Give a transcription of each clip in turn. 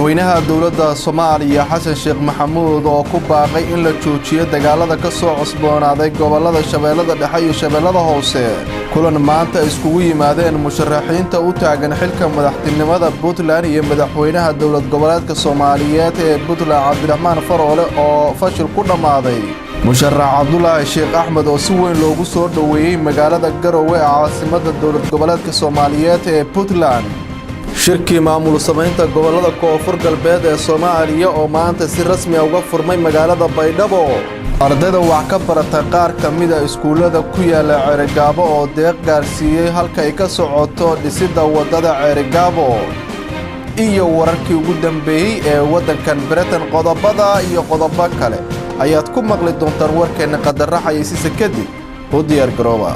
Madaxweynaha dowladda Soomaaliya Xasan Sheekh Maxamuud oo ku baaqay in la joojiyo dagaalada ka soo cusboonaaday gobollada Shabeellada Dhexe iyo Shabeellada Hoose. Kulan maanta iskugu yimaadeen musharaxiinta u taagan xilka madaxtinimada Puntland iyo madaxweynaha dowlad goboleedka Soomaaliyeed ee Puntland Cabdiraxmaan Faroole oo fashil ku dhammaaday. Musharax Cabdulaahi Sheekh Axmed oo si weyn loogu soo dhoweeyey magaalada Garowe ee caasimadda dowlad goboleedka Soomaaliyeed ee Puntland. Shirkii maamul samaynta gobollada Koonfur Galbeed ee Soomaaliya oo maanta si rasmi ah uga furmay magaalada Baydhabo. Ardayda wax ka barata qaar ka mid a iskuullada ku yaala Ceerigaabo oo deeq gaarsiiyey halka ay ka socoto dhisidda waddada Ceerigaabo. Iyo wararkii ugu dambeeyey ee waddankan Britain. Qodobada iyo qodobo kale ayaad ku maqli doontaan warkeenna qadaro xayeysiisa kadib. U diyaar garooba.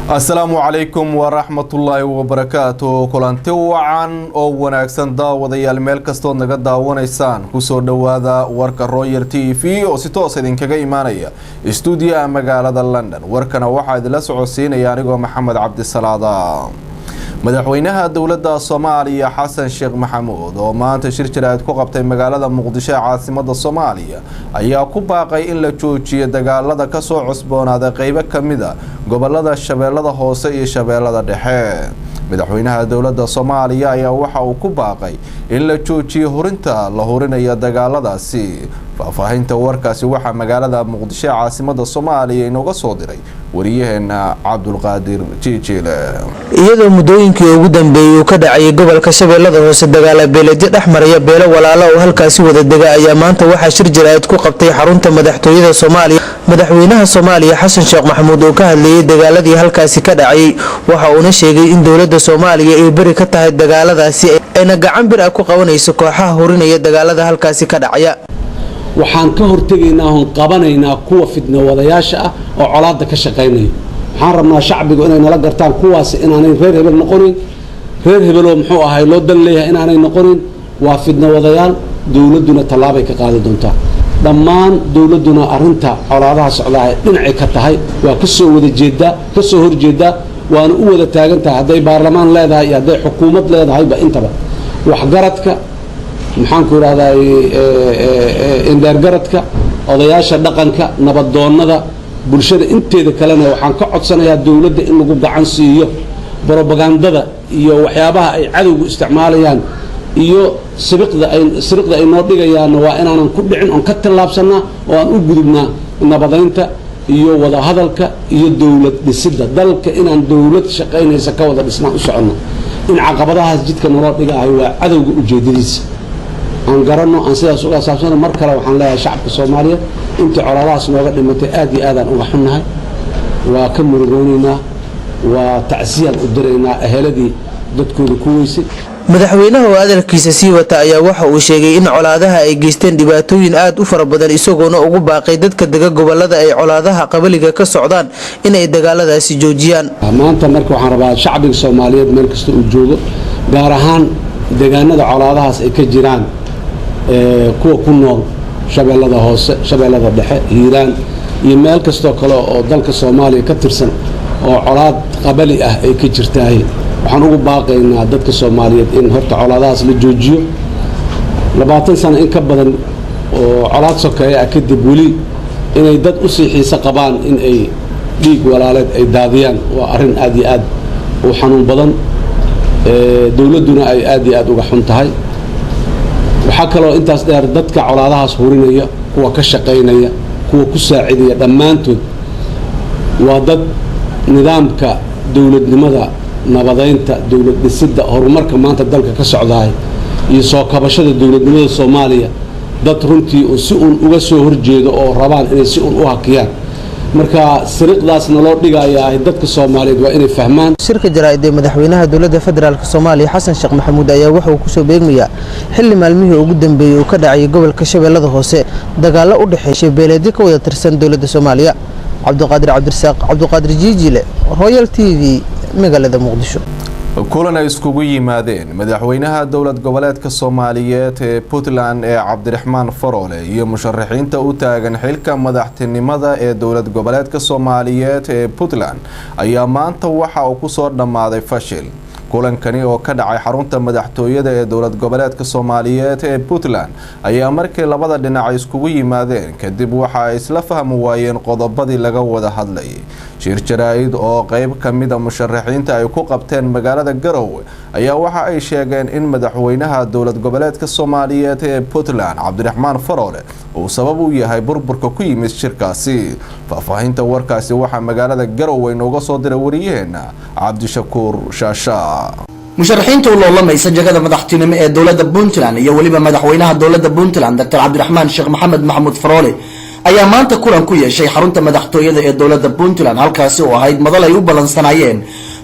Asalaamu calaykum waraxmatullaahi wabarakaatu. Kulanti wacan oo wanaagsan daawadayaal, meel kastood naga daawanaysaan, kusoo dhowaada warka Royal TV oo si toos idinkaga imaanaya istuudiyaha magaalada London. Warkana waxaa idinla socodsiinaya anigoo Maxamed Cabdisalaada. Madaxweynaha dowladda Soomaaliya Xasan Sheekh Maxamuud oo maanta shir jaraa'id ku qabtay magaalada Muqdisho ee caasimada Soomaaliya ayaa ku baaqay in la joojiyo dagaalada kasoo cusboonaaday qeybo ka mid a gobolada Shabeellada Hoose iyo Shabeellada Dhexe. Madaxweynaha dowladda Soomaaliya ayaa waxa uu ku baaqay in la joojiyo hurinta la hurinayo dagaaladaasi. Faahfaahinta warkaasi waxaa magaalada Muqdisho ee caasimada Soomaaliya inooga soo diray wariyaheena Cabdulqaadir Jiijiile. Iyadoo muddooyinkii ugu dambeeyey uu ka dhacayay gobolka Shabeellada Hoose dagaala beeleedyo dhex maraya beelo walaalo oo halkaasi wada dega, ayaa maanta waxaa shir jaraa'id ku qabtay xarunta madaxtooyada Soomaaliya madaxweynaha Soomaaliya Xasan Sheekh Maxamuud oo ka hadlayay dagaaladii halkaasi ka dhacayay. Waxa uuna sheegay in dowladda Soomaaliya ay beri ka tahay dagaaladaasi, ayna gacan bir ah ku qabanayso kooxaha hurinaya dagaalada halkaasi ka dhacaya. Waxaan ka hortegaynaa oon qabanaynaa kuwa fidno wadayaasha ah oo colaadda ka shaqaynaya. Waxaan rabnaa shacbigu inay nala gartaan kuwaasi inaanay reer hebel noqonayn, reer hebeloo muxuu ahay loo dan leeyahay inaanay noqonayn. Waa fidno wadayaal, dowladduna tallaabay ka qaadi doontaa. Dhammaan dowladduna arrinta colaadaha socdaah dhinacay ka tahay, waa ka soo wada jeedaa, ka soo horjeedaa, waana u wada taagan tahay, hadday baarlamaan leedahay iyo hadday xukuumad leedahayba intaba. Waxgaradka, maxaanku idhahdaa, indheergaradka, odayaasha dhaqanka, nabadoonnada, bulshada inteeda kalena waxaan ka codsanayaa dowladda in lagu gacan siiyo brobagandada iyo waxyaabaha ay cadowgu isticmaalayaan iyo sibiqda ay siriqda ay noo dhigayaanna. Waa inaanan ku dhicin oon ka tallaabsannaa oo aan u gudubnaa nabadaynta iyo wadahadalka iyo dowlad dhisidda dalka, inaan dowlad shaqaynaysa ka wada dhisnaan u soconno. In caqabadahaas jidka naloo dhigaahay waa cadowga ujeeddadiisa, aan garanno, aan sidaas uga saabsano. Mar kale waxaan leeyahay shacabka Soomaaliyeed intii colaadahaas nooga dhimatay aad iyo aadaan uga xunnahay, waa ka murugoonaynaa, waa tacsiyaan u diraynaa eheladii dadkooda ku weysay. Madaxweynaha oo hadalkiisa sii wata ayaa waxa uu sheegay in colaadaha ay geysteen dhibaatooyin aad u fara badan, isagoona ugu baaqay dadka dega gobolada ay colaadaha qabaliga ka socdaan inay dagaaladaasi joojiyaan. Maanta marka waxaan rabaa shacbiga Soomaaliyeed meel kasta uu joogo, gaar ahaan deegaanada colaadahaas ay ka jiraan, kuwa ku nool Shabeellada Hoose, Shabeellada Dhexe, Hiiraan iyo meel kastoo kale oo dalka Soomaaliya ka tirsan oo colaad qabali ah ay ka jirtahay, waxaan ugu baaqaynaa dadka Soomaaliyeed in horta colaadahaas la joojiyo. 20 sano in ka badan oo colaad sokeeya ah kadib, weli inay dad usii xiise qabaan in ay dhiig walaaleed ay daadiyaan waa arrin aad iyo aad u xanuun badan, dowladduna ay aad iyo aad uga xun tahay. Waxaa kaloo intaas dheer, dadka colaadahaas hurinaya, kuwa ka shaqaynaya, kuwa ku saacidaya, dhammaantood waa dad nidaamka dowladnimada, nabadaynta, dowlad dhisidda, horumarka maanta dalka ka socdaay iyo soo kabashada dowladnimada Soomaaliya dad runtii oo si uun uga soo horjeedo oo rabaan inay si uun u hakiyaan. Marka siriqdaasna loo dhigayaa dadka Soomaaliyeed waa inay fahmaan. Shirka jaraa'id ee madaxweynaha dowladda federaalk Soomaaliya Xasan Sheekh Maxamuud ayaa waxa uu kusoo beegmayaa xilli maalmihii ugu dambeeyey uu ka dhacayay gobolka Shabeellada Hoose dagaallo u dhexeyshay beeleedyo ka wada tirsan dowladda Soomaaliya. Cabdiqaadir Cabdirasaaq, Cabdiqaadir Jiijile, Royal TV, magaalada Muqdisho. Kulan ay iskugu yimaadeen madaxweynaha dowlad goboleedka Soomaaliyeed ee Puntland ee Cabdiraxmaan Faroole iyo musharaxiinta u taagan xilka madaxtinimada ee dowlad goboleedka Soomaaliyeed ee Puntland ayaa maanta waxa uu kusoo dhammaaday fashil. Kulankani oo ka dhacay xarunta madaxtooyada ee dowlad goboleedka Soomaaliyeed ee Puntland ayaa markii labada dhinac iskugu yimaadeen kadib waxa ay isla fahmi waayeen qodobadii laga wada hadlayay. Shir jaraa'id oo qayb ka mid a musharaxiinta ay ku qabteen magaalada Garowe ayaa waxa ay sheegeen in madaxweynaha dowlad goboleedka Soomaaliyeed ee Puntland Cabdiraxmaan Faroole uu sabab u yahay burburka ku yimid shirkaasi. Faahfaahinta warkaasi waxaa magaalada Garowe inooga soo diray wariyaheena Cabdishakuur Shaasha. Musharaxiinta u loolamaysa jagada madaxtinimo ee dowladda Puntland iyo weliba madaxweynaha dowladda Puntland, Doctor Cabdiraxmaan Sheekh Maxamed Maxamuud Faroole, ayaa maanta kulan ku yeeshay xarunta madaxtooyada ee dowladda Puntland, halkaasi oo ahayd madal ay u ballansanaayeen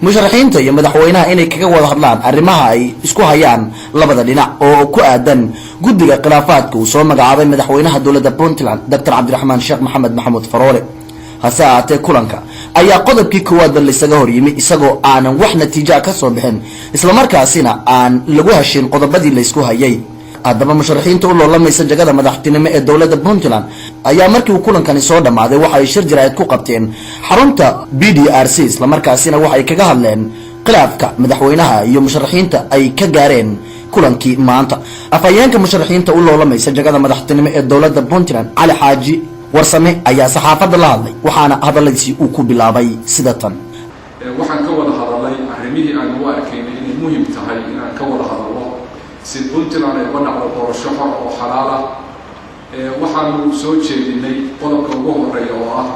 musharaxiinta iyo madaxweynaha inay kaga wada hadlaan arrimaha ay isku hayaan labada dhinac oo ku aadan guddiga khilaafaadka uu soo magacaabay madaxweynaha dowladda Puntland, Doctor Cabdiraxmaan Sheekh Maxamed Maxamuud Faroole. Hase ahaatee, kulanka ayaa qodobkii koowaadba laisaga hor yimi, isagoo aanan wax natiija ka soo bixin, islamarkaasina aan lagu heshin qodobadii laysku hayay. Haddaba, musharaxiinta u loolamaysa jagada madaxtinimo ee dowladda Puntland ayaa markii uu kulankani soo dhammaaday waxa ay shir jaraa'id ku qabteen xarunta BDRC, islamarkaasina waxay kaga hadleen khilaafka madaxweynaha iyo musharaxiinta ay ka gaareen kulankii maanta. Afhayeenka musharaxiinta u loolamaysa jagada madaxtinimo ee dowladda Puntland, Cali Xaaji Warsame, ayaa saxaafadda la hadlay, waxaana hadalladiisii uu ku bilaabay sida tan. Waxaan ka wada hadalnay arrimihii aan u arkaynay inay muhim tahay inaan ka wada hadalno si Puntland ay uga dhacdo doorasho xor oo xalaal ah. Waxaanu soo jeedinay qodobka ugu horeeya oo ah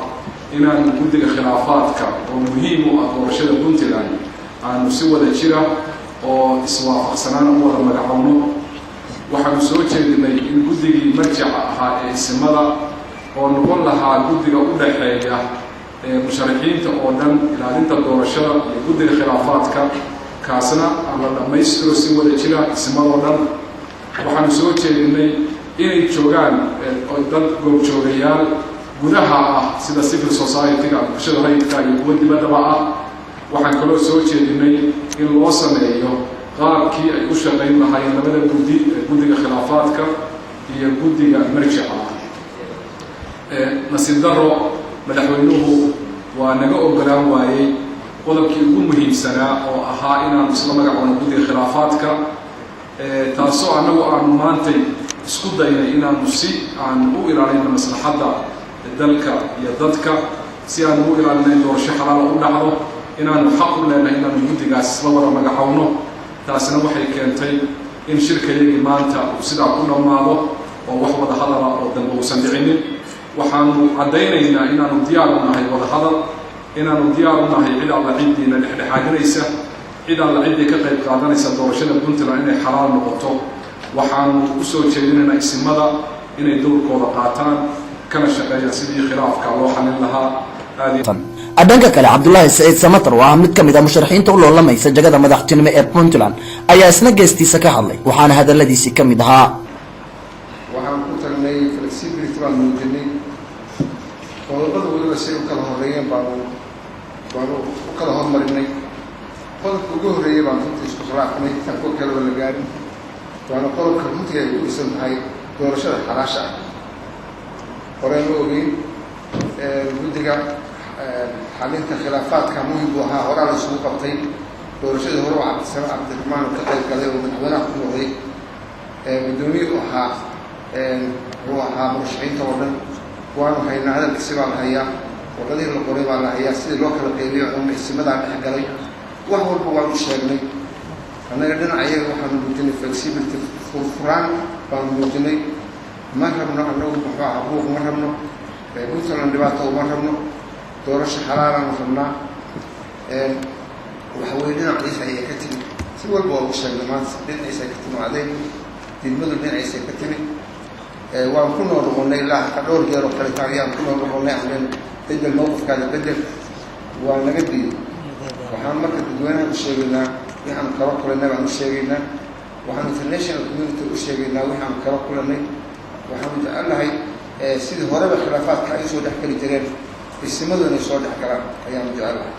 inaanu guddiga khilaafaadka oo muhiim u ah doorashada Puntland aanu si wada jira oo iswaafaqsanaan u wada magacowno. Waxaanu soo jeedinay in guddigii marjaca ahaa ee isimada oo noqon lahaa guddiga u dhaxeeya musharaxiinta oo dhan, ilaalinta doorashada iyo guddiga khilaafaadka, kaasna aan la dhammaystiro si wada jira isimadoo dhan. Waxaanu soo jeedinay inay joogaan dad goobjoogayaal gudaha ah sida civil society-ga, bulshada rayidka, iyo kuwa dibaddaba ah. Waxaan kaloo soo jeedinay in loo sameeyo qaabkii ay u shaqayn lahaayeen labada guddi, guddiga khilaafaadka iyo guddiga marjica ah. Nasiib daro, madaxweynuhu waa naga ogolaan waayey qodobkii ugu muhiimsanaa oo ahaa inaanu isla magacowno guddiga khilaafaadka, taasoo annagu aanu maantay isku daynay inaanu si aan u ilaalino maslaxadda dalka iyo dadka, si aanu u ilaalino in doorasho xalaala u dhacdo, inaanu xaq u leenahay inaanu guddigaas isla wada magacowno. Taasina waxay keentay in shirkayagii maanta uu sidaa ku dhammaado oo wax wada hadala oo dambe uusan dhicinin. Waxaanu caddaynaynaa inaanu diyaar u nahay wada hadal, inaanu diyaar u nahay cid alla ciddiina dhexdhexaadinaysa, cid alla ciddii ka qayb qaadanaysa doorashada Puntland inay xalaal noqoto. Waxaanu u soo jeedinaynaa isimada inay dowrkooda qaataan kana shaqeeyaan sidii khilaafka loo xalin lahaa. Dhanka kale, Cabdulaahi Saciid Samatar oo ah mid ka mid ah musharaxiinta u loolamaysa jagada madaxtinimo ee Puntland ayaa isna geestiisa ka hadlay, waxaana hadaladiisii ka mid ahaa: Waxaan ku tagnay flexibility baan muujinay. Qodobada weliba say u kala horeeyeen baanu u kala hormarinay. Qodobka ugu horreeyey baan runtii isku khilaafnay intaan kuwa kaleba la gaarin, waana qodobka runtii ay ku dhisan tahay doorashada xalaasha ah. Horeen ma ogeyn guddiga xalinta khilaafaadka muhim buu ahaa, horaa la isugu qabtay. Doorashadii hore oo Cabdisalaam Cabdiraxmaan ka qayb galay oo madaxweynaha ku noqday, guddoomiye u ahaa, wuxuu ahaa murashaxiinta oo dhan. Waanu haynaa, hadalkiisi baa la hayaa, warqadihii la qoray baa la hayaa, sidii loo kala qeybiyo cunna isimadaa dhex galay, wax walba waanu sheegnay. Annaga dhinaca iyaga waxaanu muujinay flexibility, furfuraan baanu muujinay. Ma rabno annagu, muxuu ahaa, buuq ma rabno, Puntland dhibaato uma rabno, doorasho xalaalaanu rabnaa. Waxa weye dhinaciisa ayay ka timi, si walba waa ugu sheegnay maanta, dhinaciisa ay ka timaaday diidmadu, dhinaciisa ay ka timi. Waan ku noo noqonnay ilaa haka dhowr jeer oo kaleeto ayaan ku noo noqonnay, aan bedel mowqifkaada bedel, waa naga diiday. Waxaan marka dadweynaha u sheegaynaa waxaanu kala kulanay baan u sheegaynaa, waxaanu international community u sheegaynaa waxaanu kala kulanay. Waxaanu jecelnahay sidii horeba khilaafaadka ay usoo dhex geli jireen isimadu inay soo dhex galaan ayaanu jecelnahay.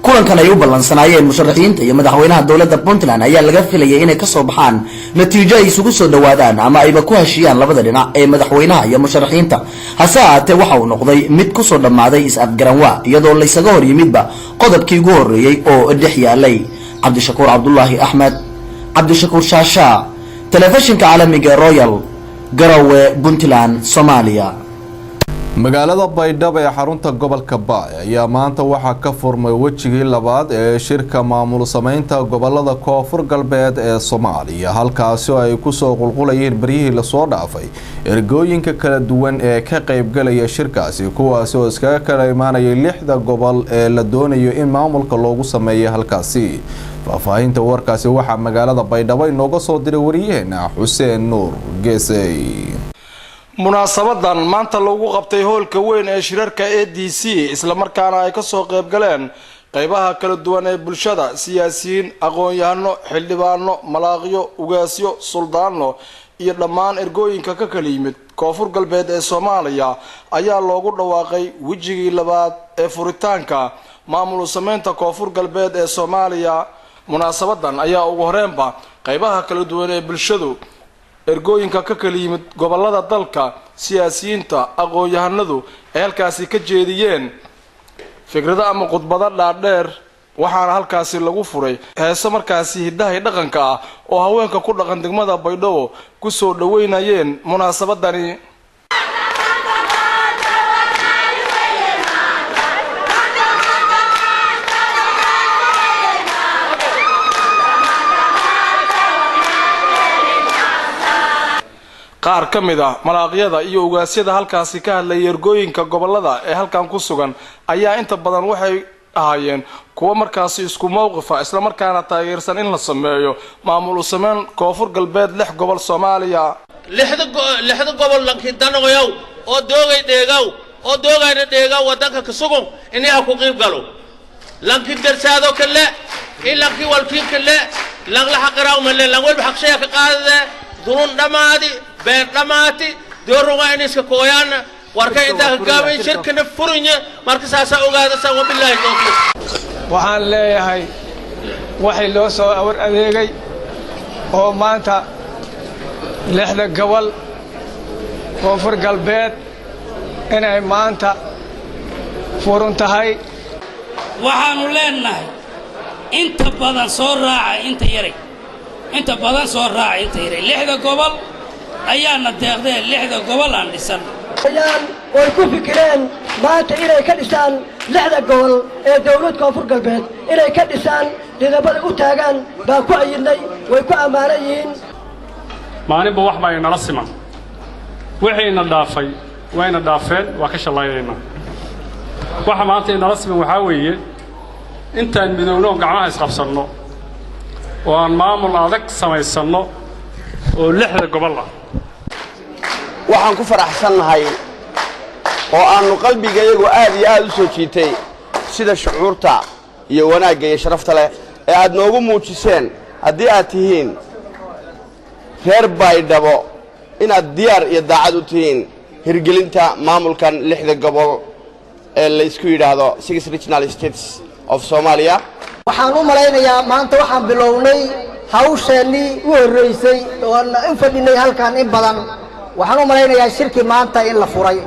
Kulankan ay u ballansanaayeen musharaxiinta iyo madaxweynaha dowladda Puntland ayaa laga filayay inay kasoo baxaan natiijo ay isugu soo dhawaadaan ama ayba ku heshiiyaan labada dhinac ee madaxweynaha iyo musharaxiinta. Hase ahaatee, waxa uu noqday mid kusoo dhammaaday is-afgaranwaa, iyadoo laysaga hor yimidba qodobkii ugu horreeyey oo dhex yaalay. Cabdishakuur Cabdulaahi Axmed, Cabdishakuur Shaashaa, Telefishinka caalamiga Royal, Garowe, Puntland, Soomaaliya. Magaalada Baydhabo ee xarunta gobolka Baay ayaa maanta waxaa ka furmay wejigii labaad ee shirka maamul sameynta gobolada Koonfur Galbeed ee Soomaaliya, halkaasi oo ay kusoo qulqulayeen beryihii lasoo dhaafay ergooyinka kala duwan ee ka qeybgalaya shirkaasi, kuwaasi oo iskaga kala imaanayay lixda gobol ee la doonayo in maamulka loogu sameeyo halkaasi. Faahfaahinta warkaasi waxaa magaalada Baydhabo inooga soo diray wariyaheena Xuseen Nuur Geesey. Munaasabadan maanta lagu qabtay hoolka weyn ee shirarka ADC, islamarkaana ay kasoo qayb galeen qeybaha kala duwan ee bulshada, siyaasiyiin, aqoon-yahano, xildhibaano, malaaqyo, ugaasyo, suldaano iyo dhammaan ergooyinka ka kala yimid Koonfur Galbeed ee Soomaaliya, ayaa loogu dhawaaqay wejigii labaad ee furitaanka maamul sameynta Koonfur Galbeed ee Soomaaliya. Munaasabadan ayaa ugu horeenba qeybaha kala duwan ee bulshadu, ergooyinka ka kala yimid gobolada dalka, siyaasiyiinta, aqoon-yahanadu ay halkaasi ka jeediyeen fikrado ama khudbado dhaadheer, waxaana halkaasi lagu furay heeso markaasi hiddaha iyo dhaqanka ah oo haweenka ku dhaqan degmada Baydhabo kusoo dhaweynayeen munaasabadani. Qaar ka mid ah malaaqyada iyo ugaasyada halkaasi ka hadlayay ergooyinka gobolada ee halkan ku sugan ayaa inta badan waxay ahaayeen kuwo markaasi isku mowqifa, islamarkaana taageersan in la sameeyo maamul u sameyn Koonfur Galbeed lix gobol Soomaaliya. Lixda gobol lanki danogoyow oo doogay dheegaw oo doogayna dheegaw wadanka kasugun inay ha ku qiib galo, lanki darsaado kale in lanki walkiin kale lang la xaqiraaw male, lang walba xaqshaya ka qaadade. Durun dhammaadi, been dhammaati, doorunga in iska kooyaan warka intaa ka gaabay shirkana furinye. Marka saasaa ogaadasa. Wabilaahi tawfiiq. Waxaan leeyahay, waxay loo soo awar adeegay oo maanta lixda gobol Koonfur Galbeed inay maanta furun tahay. Waxaannu leennahay, inta badan soo raaca, inta yaray, inta badan soo raaca, inta yaray. Lixda gobol ayaana deeqdeen, lixda gobol aan dhisan. Oy ku fikireen maanta inay ka dhisaan lixda gobol ee dawlad Koonfur Galbeed, inay ka dhisaan, dhidabada u taagaan baan ku ayidnay. Way ku ammaanan yihiin. Maalinba wax baa inala siman. Wixiina dhaafay wayna dhaafeen, waa ka shallaynaynaa. Waxa maanta inala siman waxaa weeye intaan midowno oo gacmaha isqabsanno oo aan maamul adag samaysanno oo lixda gobol ah. Waxaan ku faraxsannahay oo aannu qalbigayagu aad iyo aad u soo jiitay sida shucuurta iyo wanaagga iyo sharafta leh ee aad noogu muujiseen, haddii aad tihiin reer Baydhabo, inaad diyaar iyo daacad u tihiin hirgelinta maamulkan lixda gobol ee laysku yidhaahdo Six Regional States of Somalia. Waxaan u malaynayaa maanta waxaan bilownay hawsheennii u horraysay oon u fadhinay halkan in badan. Waxaan u malaynayaa shirkii maanta in la furay.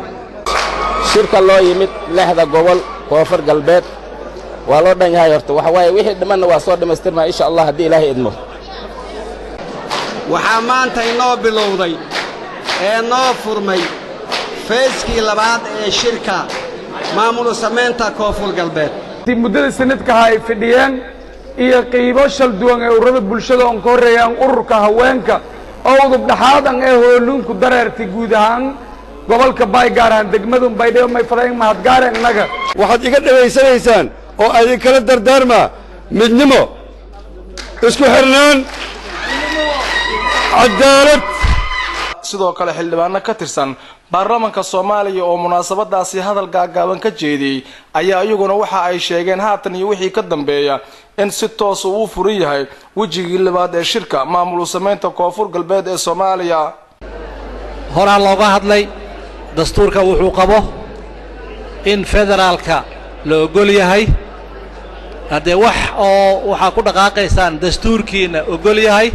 Shirka loo yimid lixda gobol Koonfur Galbeed waa loo dhan yahay. Horta waxa waaye, wixii dhimanna waa soo dhammaystirmaa, insha Allah, haddii Ilaahay idmo. Waxaa maanta inoo bilowday ee noo furmay phase-kii labaad ee shirka maamul samaynta Koonfur Galbeed. Muddada sanadkaha ay fadhiyeen iyo qiibo shal duwan ee ururada bulshada oon ka horreeyaan ururka haweenka oo udub dhexaadan ee hooluunku dareertay guud ahaan gobolka Baay, gaar ahaan degmadun Baydhabo, may fadayn mahadgaaren innaga. Waxaad iga dhegaysanaysaan oo idinkala dardaarmaa midnimo, isku xirnaan, cadaalad. Sidoo kale, xildhibaano ka tirsan baarlamanka Soomaaliya oo munaasabadaasi hadal gaagaaban ka jeediyey ayaa iyaguna waxa ay sheegeen haatan iyo wixii ka dambeeya in si toos uu furan yahay wejigii labaad ee shirka maamul sameynta Koonfur Galbeed ee Soomaaliya. Horaa looga hadlay dastuurka wuxuu qabo in federaalka la ogol yahay. Haddee wax oo waxaa ku dhaqaaqaysaan dastuurkiinna ogol yahay,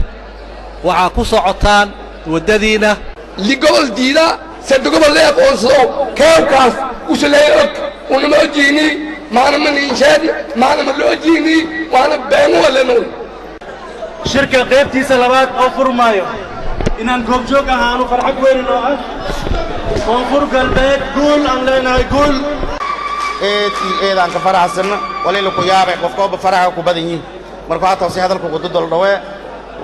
waxaa ku socotaan waddadiinna. Li gobol diida sade gobol la aqoonsado keewkaas usuleey og unama ojiini maana ma niinsheedi maana ma la ojiini waana beenuwa lenoy. Shirka qaybtiisa labaad oo furmaayo inaan goobjoog ahaanu farxad weyn inoo ah. Koonfur Galbeed guul aan leenahay, guul. Eed iyo eedaan ka faraxsanna walila ku yaabay qofkooba faraxa ku badan yihin. Marka waxaa toosay hadalku kududol dhawee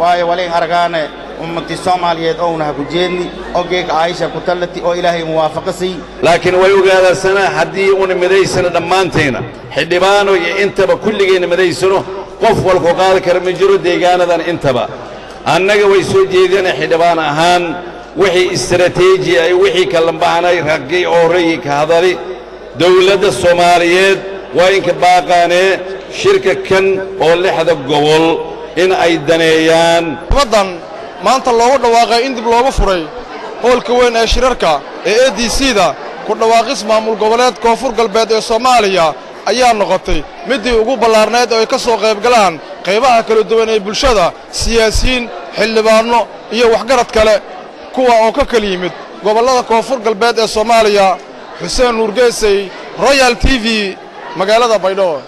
waayo walayn aragaane ummadii Soomaaliyeed ouna ha ku jeedni oo geeka Aayisha ku tallati oo Ilaahay muwaafaqa siiy. Laakiin way ogaadasanaa haddii una midaysano dhammaantayna, xildhibaano iyo intaba kulligayna midaysano, qof walku qaadi kara ma jiro deegaanadan intaba. Annaga way soo jeedina xildhibaan ahaan wixii istaraatiiji ay wixii kalambahanay raggay oo horreeyey ka hadali. Dawladda Soomaaliyeed waa inka baaqaanee shirka kan oo lixda gobol in ay daneeyaan. Ummaddan maanta loogu dhawaaqay in dib loogu furay hoolka weyn ee shirarka ee ADC-da ku dhawaaqis maamul goboleed Koonfur Galbeed ee Soomaaliya ayaa noqotay middii ugu ballaarnayd oo ay ka soo qayb galaan qaybaha kala duwan ee bulshada, siyaasiyiin, xildhibaanno iyo waxgarad kale, kuwa oo ka kala yimid gobollada Koonfur Galbeed ee Soomaaliya. Xuseen Nuurgeesay, Royal TV, magaalada Baydhabo.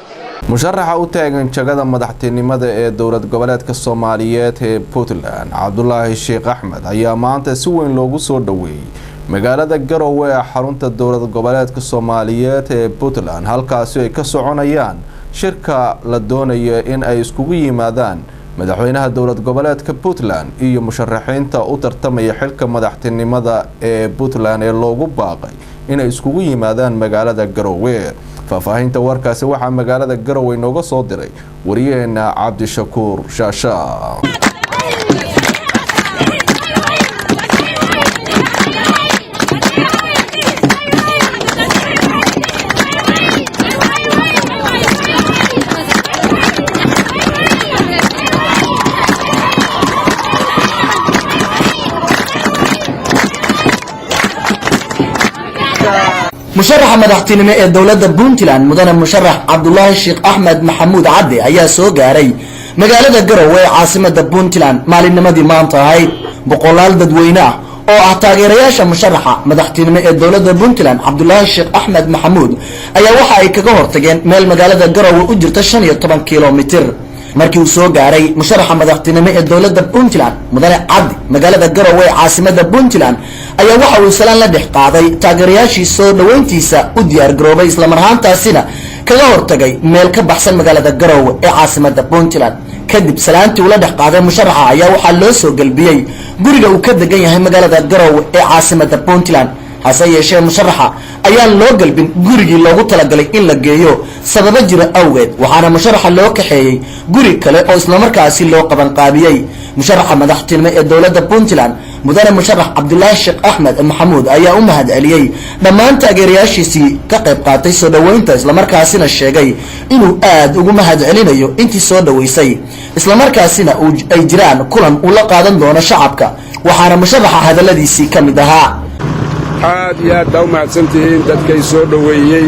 Musharaxa u taagan jagada madaxtinimada ee dowlad goboleedka Soomaaliyeed ee Puntland, Cabdulaahi Sheekh Axmed, ayaa maanta si weyn loogu soo dhoweeyey magaalada Garowe ee xarunta dowlad goboleedka Soomaaliyeed ee Puntland, halkaasi ay ka soconayaan shirka la doonayo in ay iskugu yimaadaan madaxweynaha dowlad goboleedka Puntland iyo musharaxiinta u tartamaya xilka madaxtinimada ee Puntland ee loogu baaqay inay iskugu yimaadaan magaalada Garowe. Faahfaahinta warkaasi waxaa magaalada Garowe nooga soo diray wariyaheena Cabdishakuur Shaasha. Musharaxa madaxtinimo ee dowladda Puntland, mudane musharax Cabdulaahi Sheekh Axmed Maxamuud Cadde, ayaa soo gaaray magaalada Garowe ee caasimada Puntland maalinnimadii maanta ahayd. Boqolaal dadweyne ah oo ah taageerayaasha musharaxa madaxtinimo ee dowladda Puntland, Cabdulaahi Sheekh Axmed Maxamuud, ayaa waxa ay kaga hortageen meel magaalada Garowe u jirta 15 kilomitir. Markii uu soo gaaray musharaxa madaxtinimo ee dowladda Puntland, mudane Cabdi, magaalada Garowe ee caasimada Puntland, ayaa waxa uu salaan la dhex qaaday taageerayaashii soo dhoweyntiisa u diyaar garoobay, islamar ahaantaasina kaga hortagay meel ka baxsan magaalada Garowe ee caasimada Puntland. Kadib salaantii ula dhex qaaday musharaxa ayaa waxaa loo soo gelbiyey guriga uu ka degan yahay magaalada Garowe ee caasimada Puntland. Hase yeeshee musharaxa ayaan loo galbin gurigii loogu talagalay in la geeyo sababo jira awgeed, waxaana musharaxa loo kaxeeyey guri kale oo islamarkaasi loo qabanqaabiyey. Musharaxa madaxtinimo ee dowladda Puntland, mudane musharax Cabdulaahi Sheekh Axmed Maxamuud, ayaa u mahad celiyey dhammaan taageerayaashiisii ka qayb qaatay soo dhoweynta, islamarkaasina sheegay inuu aad ugu mahad celinayo intii soo dhoweysay, islamarkaasina ay jiraan kulan uu la qaadan doono shacabka. Waxaana musharaxa hadalladiisii ka mid ahaa: Aad iyo aad baa u mahadsantihiin dadkay soo dhoweeyey,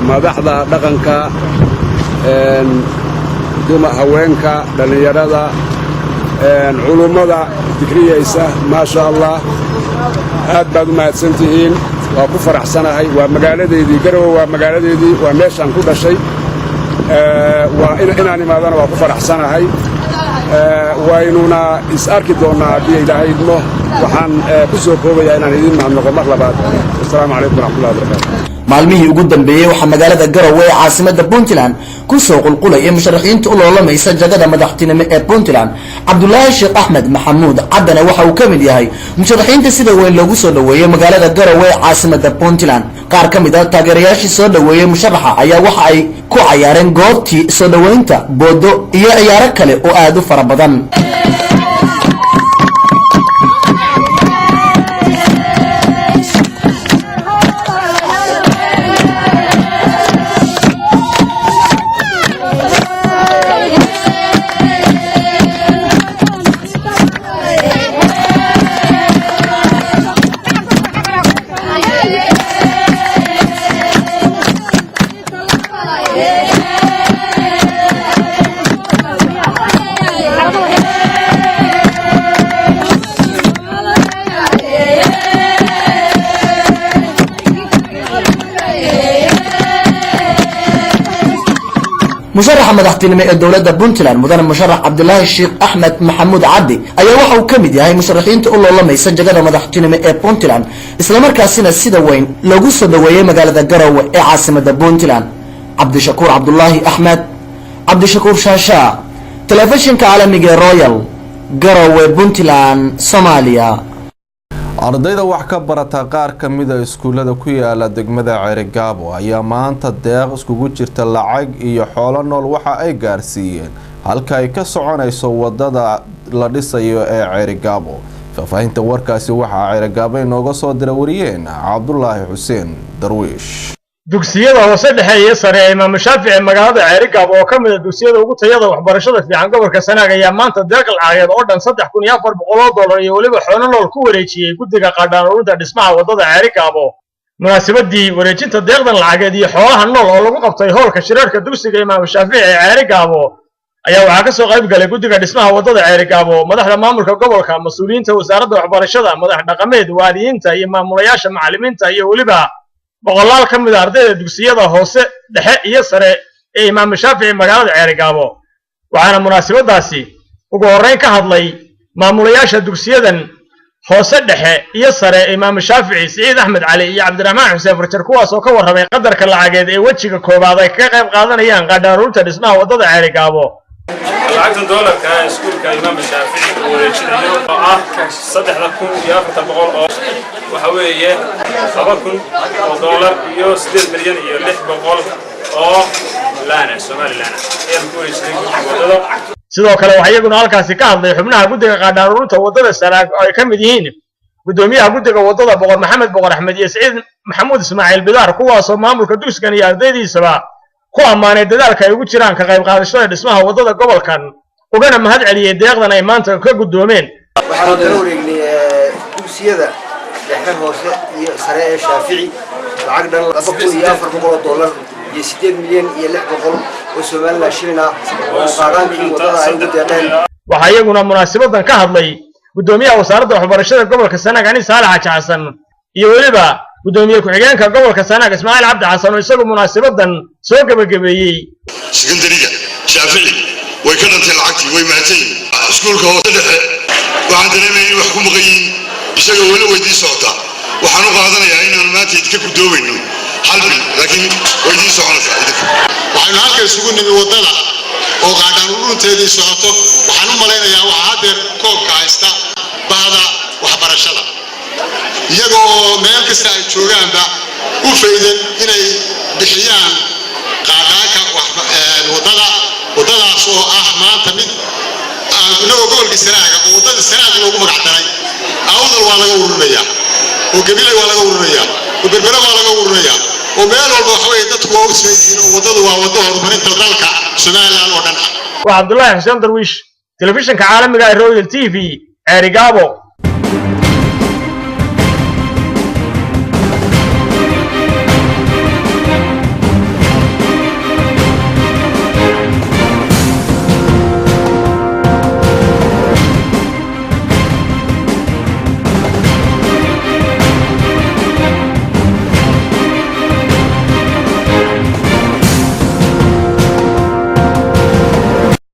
madaxda dhaqanka, haweenka, dhallinyarada, culummada dikriyaysa. Maasha Allah, aad baad u mahadsantihiin. Waa ku faraxsanahay. Waa magaaladeydii Garowe, waa magaaladeydii, waa meeshaan ku dhashay. Waa inaan imaadana waa ku faraxsanahay. Waynuna is arki doonnaa haddii Ilaahay idmo. Waxaan ku soo koobayaa inaan idiin mahadnaqo mar labaad. Wasalaamu calaykum waraxmatullahi wabarakatu. Maalmihii ugu dambeeyey waxaa magaalada Garowe ee caasimada Puntland kusoo qulqulayay musharaxiinta u loolamaysa jagada madaxtinimo ee Puntland. Cabdulaahi Sheekh Axmed Maxamuud Caddana waxa uu ka mid yahay musharaxiinta sida weyn loogu soo dhoweeyey magaalada Garowe ee caasimada Puntland. Qaar ka mid a taageerayaashii soo dhoweeyey musharaxa ayaa waxa ay ku cayaareen goobtii soo dhoweynta boodo iyo ciyaaro kale oo aada u fara badan. Musharaxa madaxtinimo ee dowladda Puntland, mudane musharax Cabdilaahi Sheekh Axmed Maxamuud Caddi, ayaa waxa uu ka mid yahay musharaxiinta u loolamaysa jagada madaxtinimo ee Puntland, islamarkaasina sida weyn loogu soo dhaweeyey magaalada Garowe ee caasimada Puntland. Cabdishakuur Cabdulaahi Axmed, Cabdishakuur Shaashaa, Telefishinka caalamiga ee Royal, Garowe, Puntland, Soomaaliya. Ardayda wax ka barata qaar ka mida iskuullada ku yaala degmada Ceerigaabo ayaa maanta deeq iskugu jirta lacag iyo xoolo nool waxa ay gaarsiiyeen halka ay ka soconayso wadada la dhisayo ee Ceerigaabo. Faahfaahinta warkaasi waxaa Ceerigaabo inooga soo dira wariyeen Cabdulaahi Xuseen Darwiish. Dugsiyada hoose, dhexe iyo sare ee Imaamu Shaafici ee magaalada Ceerigaabo, oo ka mid a dugsiyada ugu tayada waxbarashada fiican gobolka Sanaag, ayaa maanta deeq lacageed oo dhan $3,400 iyo weliba xoolo nool ku wareejiyey guddiga qaadhaan ururinta dhismaha waddada Ceerigaabo. Munaasabadii wareejinta deeqdan lacageed iyo xoolaha nool oo lagu qabtay hoolka shirarka dugsiga Imaamu Shaafici ee Ceerigaabo ayaa waxaa ka soo qayb galay guddiga dhismaha waddada Ceerigaabo, madaxda maamulka gobolka, mas-uuliyiinta wasaaradda waxbarashada, madax dhaqameed, waaliyiinta iyo maamulayaasha macallimiinta, iyo weliba boqolaal ka mid a ardayda dugsiyada hoose, dhexe iyo sare ee Imaamu Shaafici magaalada Ceerigaabo. Waxaana munaasabadaasi ugu horrayn ka hadlay maamulayaasha dugsiyadan hoose, dhexe iyo sare ee Imaamu Shaafici, Siciid Axmed Cali iyo Cabdiraxmaan Xuseen Farjar, kuwaas oo ka warramay qadarka lacageed ee wejiga koowaad ay kaga qayb qaadanayaan qaadhaaruurta dhismaha waddada Ceerigaabo. Lacagta doolarka ee iskuulka Imaam Shaafici uu wareejinayo oo ah 3,400 oo waxa weeye 2,000 oo doolar iyo 8,600,000 oo laana Somaliland ayaan ku wareejinay guddiga waddada. Sidoo kale waxaa iyaguna halkaasi ka hadlay xubnaha guddiga qaadhaaruurinta waddada Sanaag, oo ay ka mid yihiin guddoomiyaha guddiga waddada Boqor Maxamed Boqor Axmed iyo Siciid Maxamuud Ismaaciil Bidaar, kuwaasoo maamulka dugsigan iyo ardaydiisaba ku ammaanay dadaalka ay ugu jiraan ka qayb qaadashada dhismaha waddada gobolkan, ugana mahad celiyey deeqdan ay maanta ka guddoomeen. Waxaanu kala wareegnay dugsiyada dhexe, hoose iyo sare ee Shaafici lacag dhan 2,400 oo dollar iyo 8,600,000 oo Somaliland shilin ah oo qaadhaankii waddada ay ugu deeqeen. Waxaa iyaguna munaasabadan ka hadlay guddoomiyaha wasaaradda waxbarashada gobolka Sanaag, Ani Saalax Xaaji Xasan, iyo weliba guddoomiye ku-xigeenka gobolka Sanaag, Ismaaciil Cabdi Xasan, oo isagu munaasabadan soo gebagabeeyey. Sekondariga Shaafici way ka dhantay lacagtii, way mahadsan yihiin. Iskuulka hoose dhexe waxaan dareemaya in wax ku maqan yihiin, isagoo weli weydii socotaa. Waxaan u qaadanayaa inaan maanta idinka guddoomayno hal bil, laakiin way idiin soconaysaa idinka. Waxaynu halka isugu nimi waddada oo qaadhaan urunteedii socoto. Waxaan u malaynayaa waxaa haddeer koobka haysta bahda waxbarashada, iyaga oo meel kasta ay joogaanba u faydan inay bixiyaan qaadhaanka waddada, waddadaas oo ah maanta mid inagoo gobolkii Sanaaga oo waddada Sanaag loogu magac daray. Awdal waa laga ururinayaa, oo Gabiley waa laga ururinayaa, oo Berbere waa laga ururinayaa, oo meel walba waxa weeye dadku waa u siman yihiin, oo waddadu waa waddo horumarinta dalka Somaliland oo dhan ah. Waa Cabdulaahi Xuseen Darwiish, telefishinka caalamiga ee Royal TV, Ceerigaabo.